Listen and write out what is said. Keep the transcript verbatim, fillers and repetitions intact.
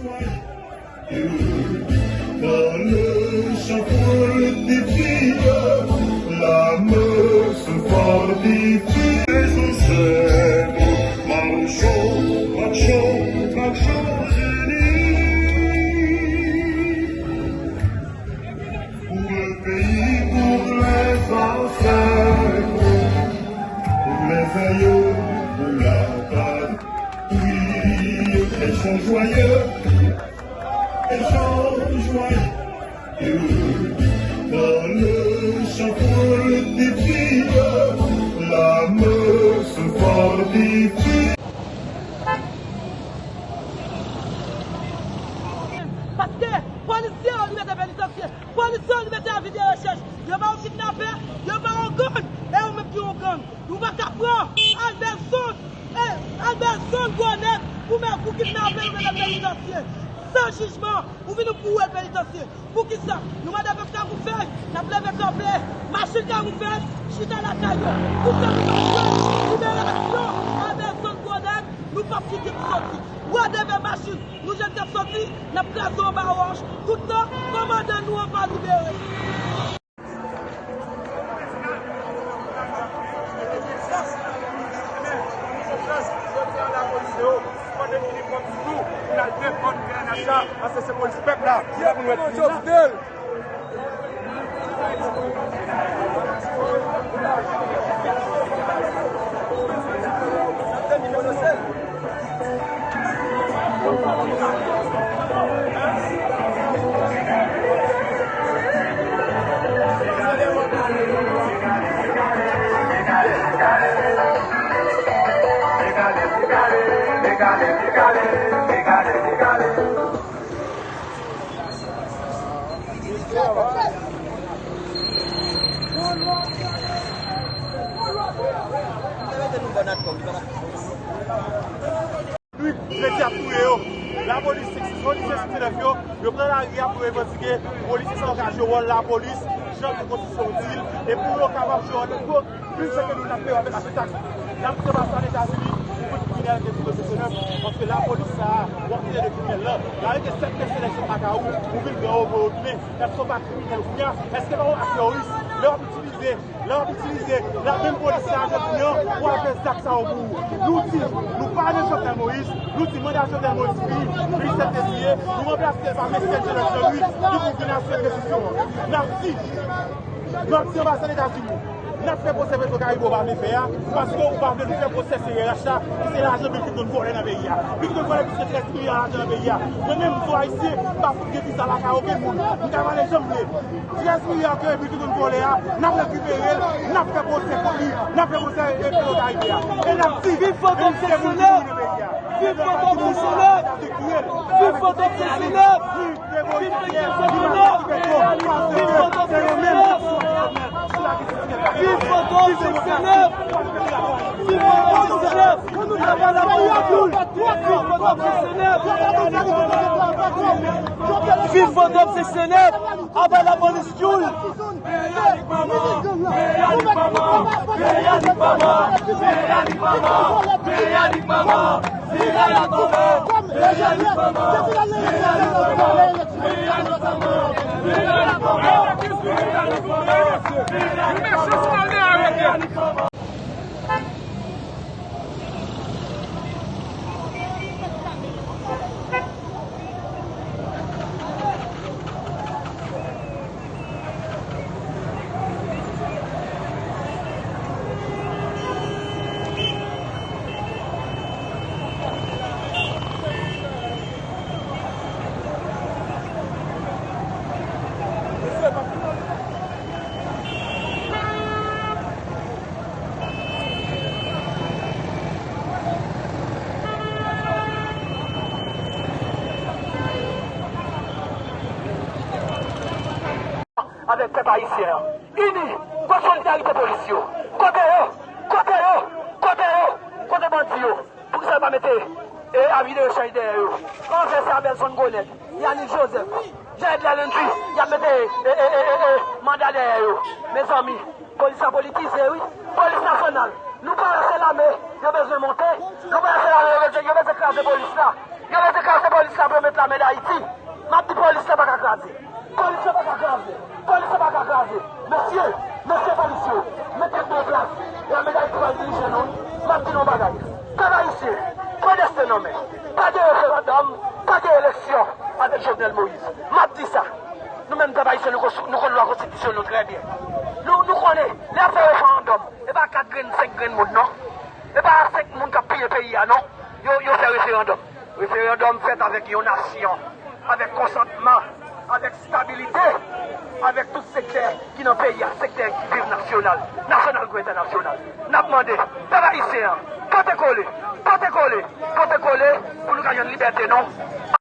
Quand le chant pour le défi, la me se fortifie. Marchons, marchons, marchons unis. Pour le pays, pour les ancêtres, pour les aïeux, pour la patrie. Elles sont joyeux, elles sont joyeux. Dans le chant pour le défi, la me se fortifie. Paske polisye yo li mete penitansye. Polisye yo li mete avi de rechèch. Yo ba w kidnapè, yo ba w gang, e ou menm ki yon gang. Nou pa ka pran Albèson, e, Albèson Gwonèt, ou menm pou kidnapè, ou mete penitansye. San jijman, ou vin pou w penitansye. Poukisa? Nou mande pèp Kafoufèy, n ap leve kanpe, machin Kafoufèy, chita lakay yo. Poukisa nou pa jwenn liberasyon Albèson Gwonèt? Nou p ap kite l soti. Wè devye machin, nou jwenn k ap soti, n ap kraze anba wòch. Toutan, kòmandan nou an pa libere. Paske se polis pèp la ki la pou nou wè. Nwit, jedi ap touye yo. Lapolis, polisye senk sèt nèf yo, yo pran lari a pou revandike polisye sa yo ka jwe wòl lapolis, jan ke konstitisyon an di l, e pou yo kapab jwe wòl yo. Plis ke nou n ap peye avèk atak. N ap se pa sa Etazini, pou kriminèl ke sou senk sèt nèf, paske lapolis sa a, w ap tire de kriminèl la. Lari ke sèt mèsenè sot lakay ou, ou vin pran yo, voye yo tounen. Èske w pa kriminèl kounye a? Èske pa w pa teworis? Lè w ap itilize Lè w ap itilize lamenm polis sa a jodi a pou w al fè zak sa yo pou ou. Nou di, nou pa nan Jovenel Moïse, nou di manda Jovenel Moïse fini, le disèt fevriye, nou ranplase l pa mesye Jovenel Jean-Louis ki pou vin asire enstitisyon an. N ap di, n ap di anbasadè Etazini, n ap fè pwosè Petro Caribe ou pa vle fè a, paske ou pa vle nou fè pwosè C R H la, ki se lajan Bill Clinton vòlè nan peyi a. Bill Clinton vòlè plis ke trèz milya lajan nan peyi a. Mwen menm, m se yon Ayisyen, m pa fout gen viza lakay okenn moun. M ka pale jan m vle. Trèz milya ke Bill Clinton vòlè a, n ap rekipere l, n ap fè pwosè kont li, n ap fè pwosè, e, Petro Caribe a. E n ap di, viv Fantom senk sèt nèf! Viv Fantom senk sèt nèf! Viv Fantom senk sèt nèf! Viv Fantom senk sèt nèf! Viv Fantom senk sèt nèf! Viv Fantom senk sèt nèf! Viv Fantom senk sèt nèf! Aba lapolis Djoul! Viv Fantom senk sèt nèf! Viv Fantom senk sèt nèf! Aba lapolis Djoul! Avèk pèp ayisyen an ini kont solidarite polis yo. Kote yo? Kote yo? Kote yo? Kote bandi yo? Poukisa yo pa mete, e, avi de rechèch dèyè yo? Anvè se Abelson Gonet, Yanick Joseph, Jared Landry, y ap mete, e, e, e, e, e, manda dèyè yo. Mezanmi, polis la politize, wi. Polis nasyonal, nou pa wè se lame yo bezwen monte? Nou pa wè se lame yo bezwen, yo bezwen kraze polis la? Yo bezwen kraze polis la pou yo met Lame Dayiti, m ap di polis la pa ka kraze. Polis la pa ka kraze. Polis la pa ka kraze. Mesye, mesye polis yo, mete l byen plas. Lame Dayiti pral dirije nou. M ap di nou yon bagay. Pèp ayisyen, pran desten nou an men. Pa gen referandòm, pa gen eleksyon avèk Jovenel Moïse. M ap di sa. Nou menm pèp ayisyen, nou konn, nou konn lwa konstitisyon nou trè byen. Nou, nou konnen, lè y ap fè referandòm, e pa kat grenn, senk grenn moun, non. E pa senk moun k ap piye peyi a, non. Yo, yo fè referandòm. Referandòm fèt avèk yon nasyon, avèk konsantman, avèk stabilite, avèk tout sektè ki nan peyi a, sektè ki viv nasyonal, nasyonal kou entènasyonal. N ap mande, pèp ayisyen an, pote kole, pote kole, pote kole, pou nou ka jwenn libète nou.